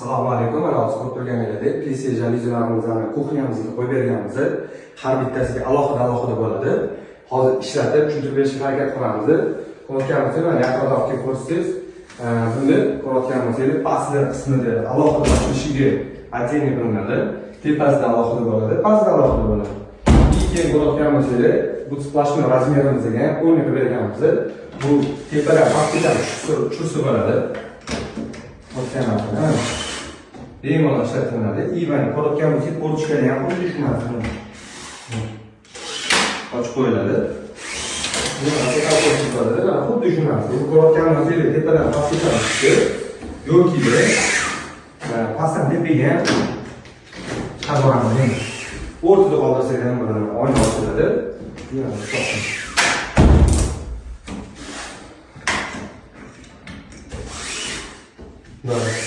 Assalomu alaykum. Mana hozir ko'rib turganingizdek, plisse jalyuzilarimizni кухня mizga qo'yib berganmiz. Har bittasiga alohida alohida bo'ladi. Hozir ishlatib tushuntirib berishga harakat qilamiz. Ko'rayotgan bo'lsangiz, mana yaqinroq kelib ko'rsangiz, buni ko'rayotgan bo'lsangiz, pastli qismida alohida ochilishiga отдельный qilinadi. Tepasida alohida bo'ladi, pastida alohida bo'ladi. И keyin ko'rayotgan bo'lsangiz, bu сплошной размер imizga ham полный qilib berganmiz. Bu tepadan pastga tushirsa bo'ladi. O'tgan narsani bemalol ishlatilinadi. И mana ko'rayotgan bo'lsak, полочка lar ham xuddi shu narsani ochib qo'yiladi. Bu narsa qo'shib bo'ladi. Mana xuddi shu narsa. Bu ko'rayotgan bo'lsangiz, tepadan pastga tushdi yoki pastdan tepaga ham chiqarib yuboramiz. O'rtada qoldirsak ham bo'ladi. Oyna ochiladi. Mana to'xtab. Bo'ladi.